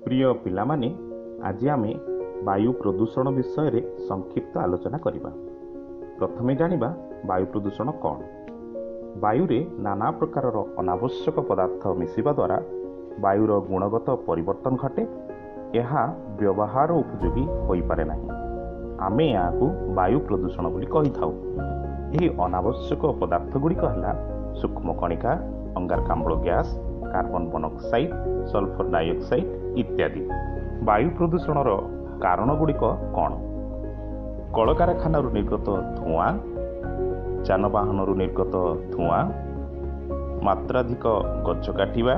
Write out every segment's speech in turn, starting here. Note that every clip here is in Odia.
ପ୍ରିୟ ପିଲାମାନେ, ଆଜି ଆମେ ବାୟୁ ପ୍ରଦୂଷଣ ବିଷୟରେ ସଂକ୍ଷିପ୍ତ ଆଲୋଚନା କରିବା। ପ୍ରଥମେ ଜାଣିବା ବାୟୁ ପ୍ରଦୂଷଣ କ'ଣ। ବାୟୁରେ ନାନା ପ୍ରକାରର ଅନାବଶ୍ୟକ ପଦାର୍ଥ ମିଶିବା ଦ୍ୱାରା ବାୟୁର ଗୁଣଗତ ପରିବର୍ତ୍ତନ ଘଟେ। ଏହା ବ୍ୟବହାର ଉପଯୋଗୀ ହୋଇପାରେ ନାହିଁ। ଆମେ ଏହାକୁ ବାୟୁ ପ୍ରଦୂଷଣ ବୋଲି କହିଥାଉ। ଏହି ଅନାବଶ୍ୟକ ପଦାର୍ଥ ଗୁଡ଼ିକ ହେଲା ସୂକ୍ଷ୍ମ କଣିକା, ଅଙ୍ଗାରକାମ୍ଳ gas, carbon monoxide, sulphur dioxide ଇତ୍ୟାଦି। ବାୟୁ ପ୍ରଦୂଷଣର କାରଣ ଗୁଡ଼ିକ କ'ଣ? କଳକାରଖାନାରୁ ନିର୍ଗତ ଧୂଆଁ, ଯାନବାହନରୁ ନିର୍ଗତ ଧୂଆଁ, ମାତ୍ରାଧିକ ଗଛ କାଟିବା,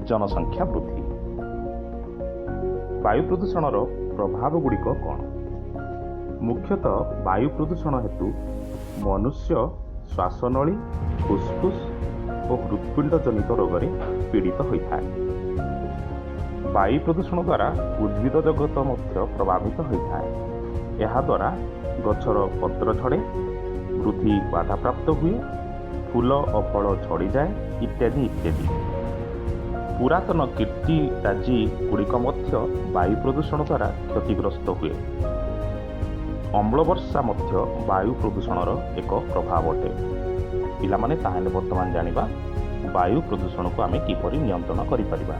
ଜନସଂଖ୍ୟା ବୃଦ୍ଧି। ବାୟୁ ପ୍ରଦୂଷଣର ପ୍ରଭାବ ଗୁଡ଼ିକ କ'ଣ? ମୁଖ୍ୟତଃ ବାୟୁ ପ୍ରଦୂଷଣ ହେତୁ ମନୁଷ୍ୟ ଶ୍ୱାସନଳୀ, ଫୁସଫୁସ ଓ ହୃତ୍ପିଣ୍ଡ ଜନିତ ରୋଗରେ ପୀଡ଼ିତ ହୋଇଥାଏ। ବାୟୁ ପ୍ରଦୂଷଣ ଦ୍ୱାରା ଉଦ୍ଭିଦ ଜଗତ ମଧ୍ୟ ପ୍ରଭାବିତ ହୋଇଥାଏ। ଏହାଦ୍ୱାରା ଗଛର ପତ୍ର ଝଡ଼େ, ବୃଦ୍ଧି ବାଧାପ୍ରାପ୍ତ ହୁଏ, ଫୁଲ ଓ ଫଳ ଝଡ଼ିଯାଏ ଇତ୍ୟାଦି ଇତ୍ୟାଦି। ପୁରାତନ କୀର୍ତ୍ତିରାଜି ଗୁଡ଼ିକ ମଧ୍ୟ ବାୟୁ ପ୍ରଦୂଷଣ ଦ୍ୱାରା କ୍ଷତିଗ୍ରସ୍ତ ହୁଏ। ଅମ୍ଳ ବର୍ଷା ମଧ୍ୟ ବାୟୁ ପ୍ରଦୂଷଣର ଏକ ପ୍ରଭାବ ଅଟେ। ପିଲାମାନେ, ତାହେଲେ ବର୍ତ୍ତମାନ ଜାଣିବା ବାୟୁ ପ୍ରଦୂଷଣକୁ ଆମେ କିପରି ନିୟନ୍ତ୍ରଣ କରିପାରିବା।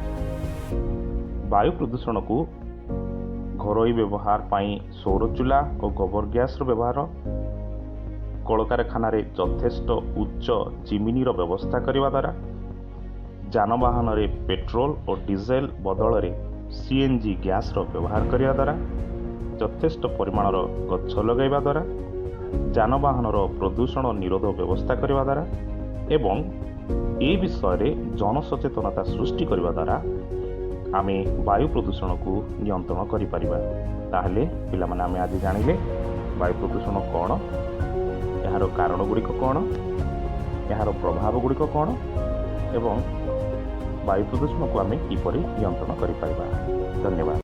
ବାୟୁ ପ୍ରଦୂଷଣକୁ ଘରୋଇ ବ୍ୟବହାର ପାଇଁ ସୌର ଚୁଲା ଓ ଗୋବର ଗ୍ୟାସର ବ୍ୟବହାର, କଳକାରଖାନାରେ ଯଥେଷ୍ଟ ଉଚ୍ଚ ଚିମିନିର ବ୍ୟବସ୍ଥା କରିବା ଦ୍ୱାରା, ଯାନବାହନରେ ପେଟ୍ରୋଲ ଓ ଡିଜେଲ ବଦଳରେ ସିଏନ୍ଜି ଗ୍ୟାସର ବ୍ୟବହାର କରିବା ଦ୍ୱାରା, ଯଥେଷ୍ଟ ପରିମାଣର ଗଛ ଲଗାଇବା ଦ୍ୱାରା, ଯାନବାହନର ପ୍ରଦୂଷଣ ନିରୋଧ ବ୍ୟବସ୍ଥା କରିବା ଦ୍ୱାରା ଏବଂ ଏ ବିଷୟରେ ଜନସଚେତନତା ସୃଷ୍ଟି କରିବା ଦ୍ୱାରା ଆମେ ବାୟୁ ପ୍ରଦୂଷଣକୁ ନିୟନ୍ତ୍ରଣ କରିପାରିବା। ତାହେଲେ ପିଲାମାନେ, ଆମେ ଆଜି ଜାଣିଲେ ବାୟୁ ପ୍ରଦୂଷଣ କ'ଣ, ଏହାର କାରଣ ଗୁଡ଼ିକ କ'ଣ, ଏହାର ପ୍ରଭାବ ଗୁଡ଼ିକ କ'ଣ ଏବଂ ବାୟୁ ପ୍ରଦୂଷଣକୁ ଆମେ କିପରି ନିୟନ୍ତ୍ରଣ କରିପାରିବା। ଧନ୍ୟବାଦ।